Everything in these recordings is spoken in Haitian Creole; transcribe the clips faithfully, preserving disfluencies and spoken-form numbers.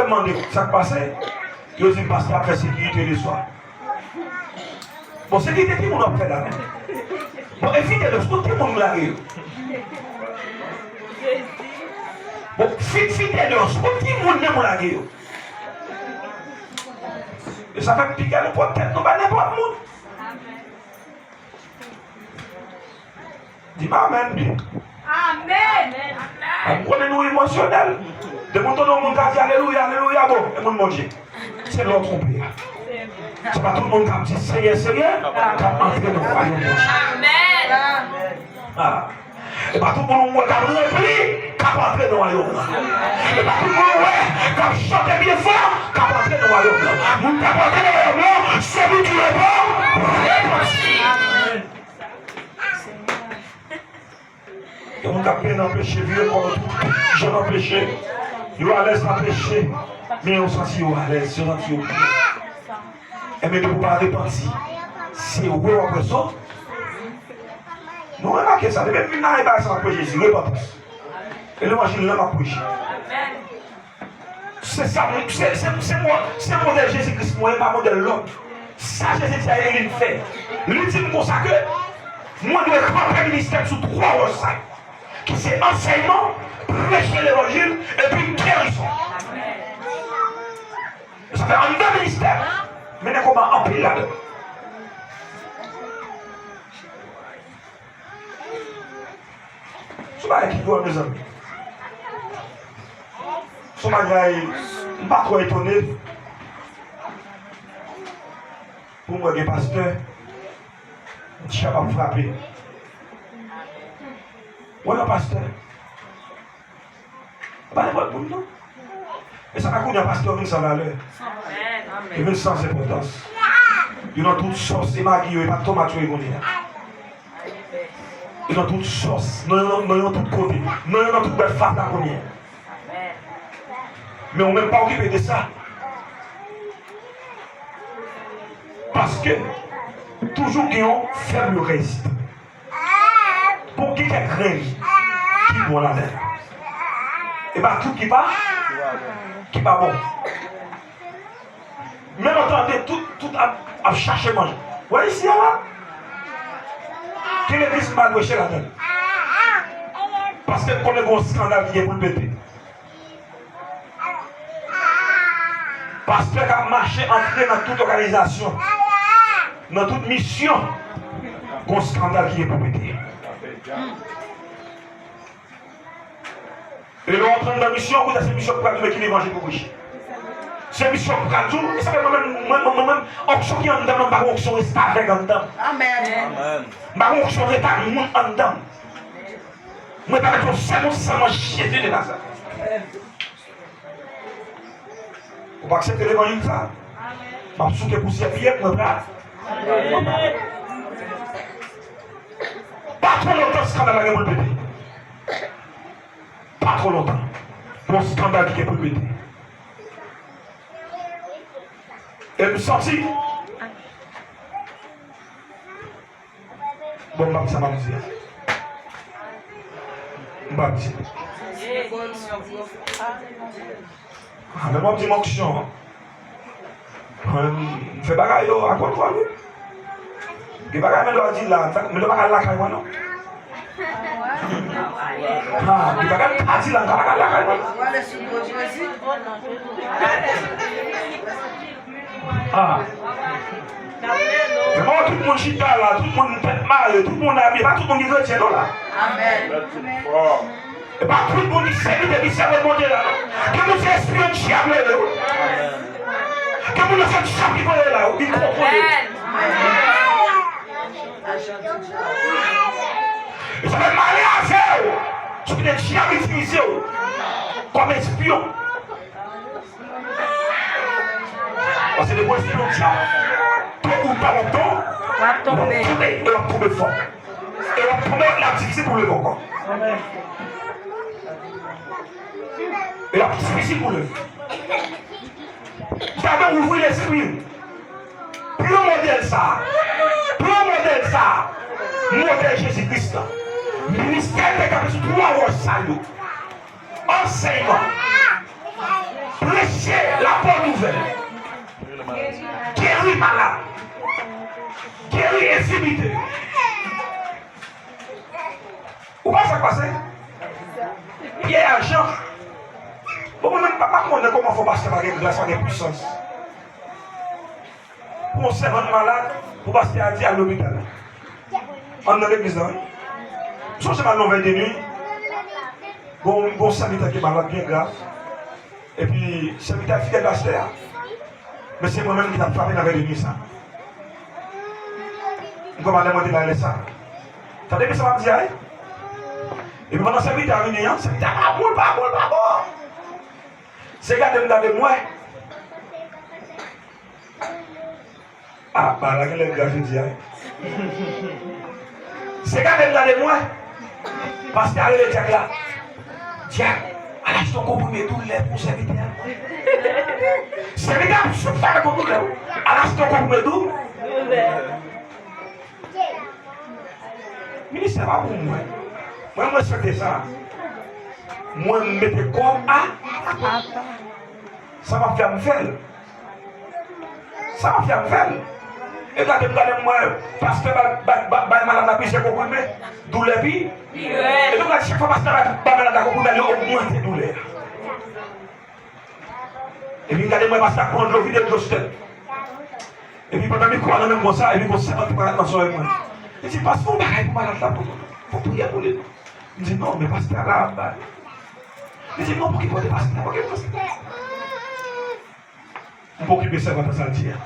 Mande sa k pase, yo di m pastè ap fè sekirite leswa. Bon, sekirite ki moun w ap fè la menm? Bon, e Fidèlòs, kot ki moun ou lage yo? Bon, Fi-, Fidèlòs, kot ki moun menm ou lage yo? E sa fè m pike nou pran tèt nou bay nenpòt moun. Di m amèn byen. Amèn. A, m konnen nou emosyonèl. Depi w tande yon moun ka di alelouya, alelouya, bon, e moun Bondye. Se lè w twonpe a. Se pa tout moun k ap di Senyè, Senyè, k ap antre nan wayòm Bondye. Amèn. A. E pa tout moun ou wè k ap ranpli k ap antre nan wayòm nan. E pa tout moun ou wè k ap chante byen fò k ap antre nan wayòm nan. Moun k ap antre nan wayòm nan, se moun ki repan-, repanti. Gen moun k ap benyen nan peche, vire kò yo tout jan nan peche. Yo alèz nan peche, men yo santi yo alèz, yo santi yo byen. Enben, depi w pa repanti, se wè w ap wè so. Nou remake sa, depi m vin nan bagay sa, m ap preche Jezi, repantans. E levanjil la m ap preche. Se sa, se, se, se mo-, se modèl Jezi Kris mwen ye, pa modèl lòt. Sa Jezi di a, e li m fè. Li di m konsa ke mwen dwe kanpe ministè m sou twa wòch sa yo, ki se ansèyman, preche levanjil, epi gerizon. Sa fè anndan ministè, mennen konba anpil ladan. Se yon bagay ki dwòl, mezanmi. Se yon bagay, m pa twò etone pou m wè gen pastè, yon ti chay ap frape. Wè yon pastè. Pa nenpòt moun, non. E sa ka kounye a, pastè yo vin san valè. Yo vin san enpòtans. Yo nan tout sòs, e magi yo, e pa tomat yo ye kounye a. Yo nan tout sòs, nan, nan, nan tout kote, nan, nan tout bèt fatra kounye a. Men ou menm pa okipe de sa. Paske toujou gen yon fèb yo reziste. Pou gen kèk grenn ki bon ladan l. E pa tout ki pa, ki pa bon. Menm an tande tout, tout ap, ap chache manje. Wè isi a la, gen legliz m pa dwe preche ladan l. Paske m konnen gen yon eskandal ki gen pou l pete. Pastè k ap mache antre nan tout òganizasyon, nan tout misyon, gon eskandal ki gen pou pete. E lè w antre anndan misyon, kounye a se misyon k pral di w men ki levanjil pou preche. Se misyon k pral di w, e sa fè mwen menm, mwen, mwen, mwen menm, onksyon ki anndan mwen, m pa gen onksyon restavèg anndan m. Amèn. M pa gen onksyon reta moun anndan m. Mwen pa mete yon sèl moun san nan Jezi de Nazarèt. Ou pa aksepte levanjil sa? M ap souke pousyè pye m, mwen pral. Pa twò lontan eskandal la gen pou l pete. Pa twò lontan. Gon eskandal ki gen pou l pete. E m santi Bon, m p ap sa m ap di a. M p ap di. A, men m ap di m onksyon an. Mwen, m fè bagay yo a kontwòl, wi. Gen bagay men dwa di la, men dwa pa ka lakay mwen, non. Ha, gen bagay m pa di la, m pa ka lakay mwen. Ah. Men mwen, tout moun chita la, tout moun tèt mare, tout moun abiye, pa tout moun ki kretyen non la. Amèn. E pa tout moun ki sèvitè, ki sèvant Bondye la non. Gen moun se espyon dyab yo ye wi. Gen moun nan se dyab ki voye la, wi, ki kontwole. Amèn. E sa fè m ale avè w, sou ki te dyab itilize w kòm espyon. Paske depi w espyon dyab, to ou ta w ap tonbe, w ap tonbe, w ap tonbe, e w ap tonbe fò. E w ap tonbe, l ap difisil pou w leve ankò. E l ap difisil pou w leve. Gade, ouvri lespri w. Pran modèl sa a. Pran modèl sa a. Modèl Jezi Kris la. Ministè l te kanpe sou twa wòch sa yo. Ansèyman. Preche La bonne nouvelle. Geri malad. Geri enfimite. Ou pa sa k pase? Pyè ajan. Bon, mwen menm pa, pa konnen kòman fè pastè pa gen gras, pa gen pwisans. Pou yon sèvant malad, pou pastè a di al lopital. Ann nan legliz la, wi. M sonje m al nan vèy de nwi. Bon, bon sèvitè ki malad, byen grav. Epi, sèvitè fidèl pastè a. Men se mwen menm ki t ap frape nan vèy de nwi sa. M kwè pa lè mwen te la lè sa. Tande byen sa m ap di a, wi. Epi pandan sèvitè a vini an, sèvitè a pa bon, pa bon, pa bon. Se gade m gade m wè. Ah, bagay la genlè grav jodi a, wi. Se gade m gade m wè. Pastè a rele dyak la. Dyak, al achte yon konprime doulè pou sèvitè a. Sèvitè a ap soufri avèk yon doulè, wi. Al achte yon konprime dou. Ministè pa pou mwen. Mwen, mwen swete sa. Mwen, m mete kò m a. Sa m ap fè, m fè l. Sa m ap fè, m fè l. E gade m, gade m, mwen, pastè bay, bay, bay, bay malad la plizyè konprime, doulè pi. Pi rèd. E nou gade chak fwa pastè bay, bay malad la konprime, yo ogmante doulè a. Epi m gade mwen pastè ap pran dlo, vide dlo sou tèt. Epi pandan mikwo a nan men m konsa, epi gon sèvant ki parèt nan zòrèy mwen. Li di, "Pastè, yon bagay pou malad la, pou, pou priye pou li non." M di, "Non, men pastè a la ap bay." Li di, "Non, pou ki kote pastè a, pou ki pastè a?" M pa okipe sèvant sa l di a.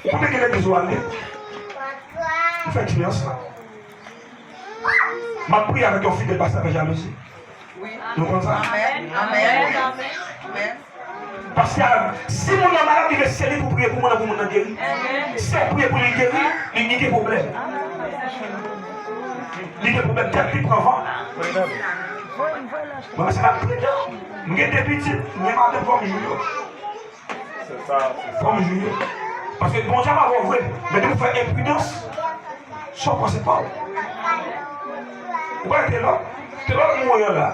Ou konnen ki legliz ou ale? Ou fè diferans la. M ap priye avèk yon fidèl pastè fè jalouzi. Nou konn sa? Amèn. Amèn. Amèn. Paske si moun nan malad, li vle se li pou priye pou moun nan, pou moun nan geri. Si w priye pou li geri, li, li gen pwoblèm. Li gen pwoblèm, tèt li pran van. Mwen, se pa pridan. M gen de pitit, m gen madanm, fò m jwi yo. Fò m jwi yo. Paske Bondye ap avè w vre, men depi w fè enpridans, sa w panse pa w. Ou pa wè Telò? Telò mouri an la.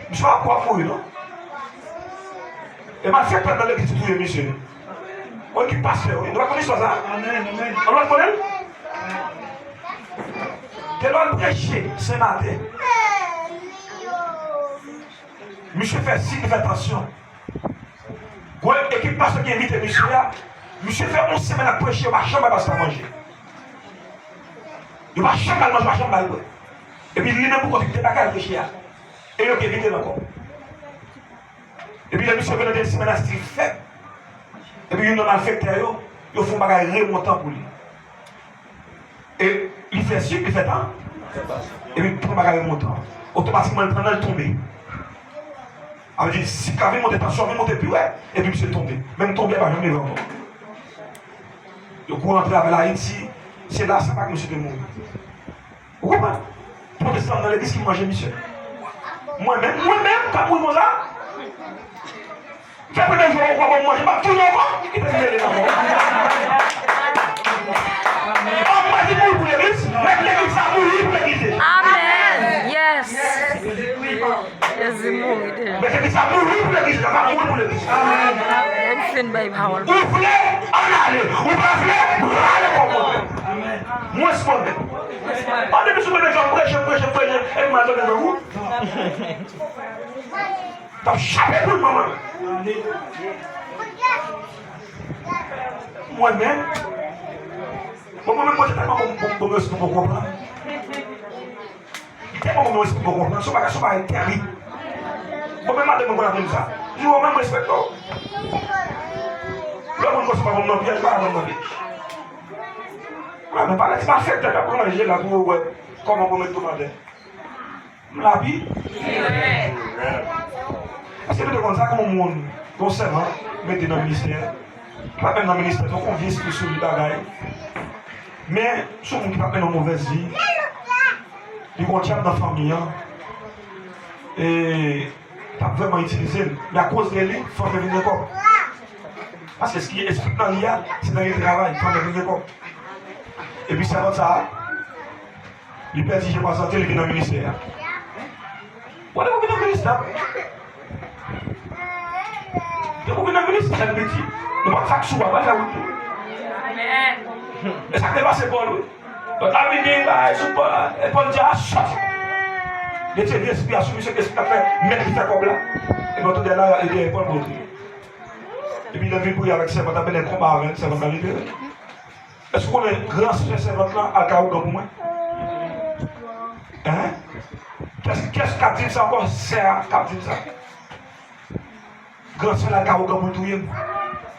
Misye pa kwè ap mouri non. E malfektè nan legliz ki touye misye. Bon, ki pastè wi. Nou pa konn istwa sa? Amèn, amèn. Nou pa konnen l? Te lè l preche Senmaten. Misye fè sik, li fè tansyon. Gwo ekip pastè ki envite misye a, misye fè yon semèn ap preche, yo pa janm bay pastè a manje. Yo pa janm ba l manje, yo pa janm ba l bwè. Epi li menm pou kont li te pa ka al preche a. E yo te envite l ankò. Epi lè misye vin nan dènye semèn la, stil fèb. Epi youn nan malfektè yo, yo fè yon bagay remontan pou li. E li fè sik, li fè tan. Epi pran bagay remontan. Otomatikman, li pran nan, li tonbe. Sa vle di, sik la vin monte, tansyon an vin monte pi rèd, epi misye tonbe. Menm tonbe a pa janm leve ankò. Yo kouri antre avè l Ayiti, se la sa pa misye te mouri. Ou konprann? Pwotestan nan legliz ki manje misye. Mwen menm, mwen menm, k ap mouri konsa. Fè premye jou ou pa ban m manje, m ap touye w ankò. Kite m rele nan mò. An mwen ki mouri pou legliz, mèt legliz sa mouri pou legliz li. Amèn. Yes. Jezi mouri deja. Mèt legliz sa mouri pou legliz li, pa mouri pou legliz. Amèn. Li fin bay pawòl. Ou vle, ann ale. Ou pa vle, rale kò w. Mwen se mwen menm. An depi sou mwen menm, jan preche, preche, preche, epi m al tande nan ou. T ap chape poul manman. Mwen menm. Bon, mwen menm, mwen te tèlman bon, bon, bon, bon, bon, konprann. Li te bon, bon, bon, bon, konprann. Se yon bagay, se yon bagay tèrib. Bon, men madanm mwen konn ap di m sa. Li di, "Wè, mwen, mwen respekte w." Lè moun konsa pa bon nan pyèj, pa bon nan pyèj. Wè, men pa lè ti malfektè k ap manje la pou yo wè kòman pou met tou mande. M labi. Èske nou te konn sa, gen yon moun, gen yon sèvant mete nan ministè, li pa t menm nan ministè, se yon vye espri sou li bagay. Men, se yon moun ki pa t mennen yon movèz vi. Li gen yon dyab nan fanmi an. E, t ap vrèman itilize l. Men akoz de li, fanmi an vin gen kòb. Paske espri nan li a, se nan li l travay, fanmi an vin gen kòb. Epi sèvant sa a, li pèdi je pa sante, li vin nan ministè a. Wè, depi w vin nan ministè a, wi. Depi Sèl piti. Nou pa t fè ak sou a, pa fè wout tou. E sa k te pase Pòl, wi. Lòt la vin gen bagay sou Pòl la. E Pòl di, a, sòti. Mete vye espri a sou misye, ke si t ap fè, mèt li fè kòb la. Epi w tande la, e dèyè Pòl pou l touye. Epi lè l vin priye avèk sèvant la, mennen konba avè l, sèvant la libere. Èske w konnen gran sè sèvant lan al ka ougan pou mwen? Hein? Kès, kès k ap di m sa ankò? Sè a k ap di m sa. Gran sè la al ka ougan pou l touye m.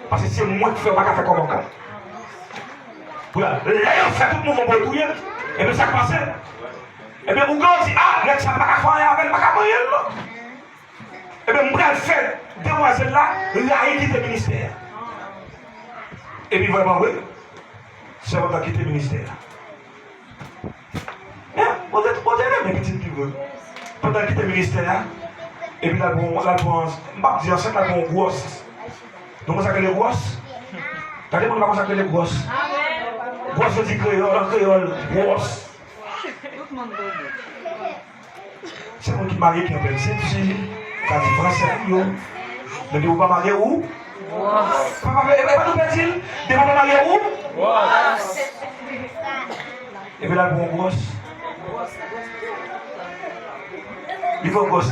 Paske se mwen k fè yo pa ka fè kòb ankò. Pou la, lè yo fè tout mouvman pou yo touye m, ebyen sa k pase? Ebyen ougan di, a, nèg sa pa ka fè anyen avè l, pa ka manyen l non. Ebyen m pral fè demwazèl la rayi kite ministè a. Epi vrèman vre, sèvant lan kite ministè a. Men, Bondye, Bondye renmen pitit li vre. Pandan l kite ministè a, epi l al pran, l al pran, m p ap di ansent, l al pran yon gwòs. Nou konn sa k rele gwòs? Gade moun pa konn sa k rele gwòs. Gwòs vle di kreyòl, an kreyòl, gwòs. Se moun ki marye ki anpèl senti, ka di fransè yo. Men depi w pa marye ou, pa, pa, e pa nou pèdi l, depi w pa marye ou. Epi l al pran yon gwòs. Li pran gwòs.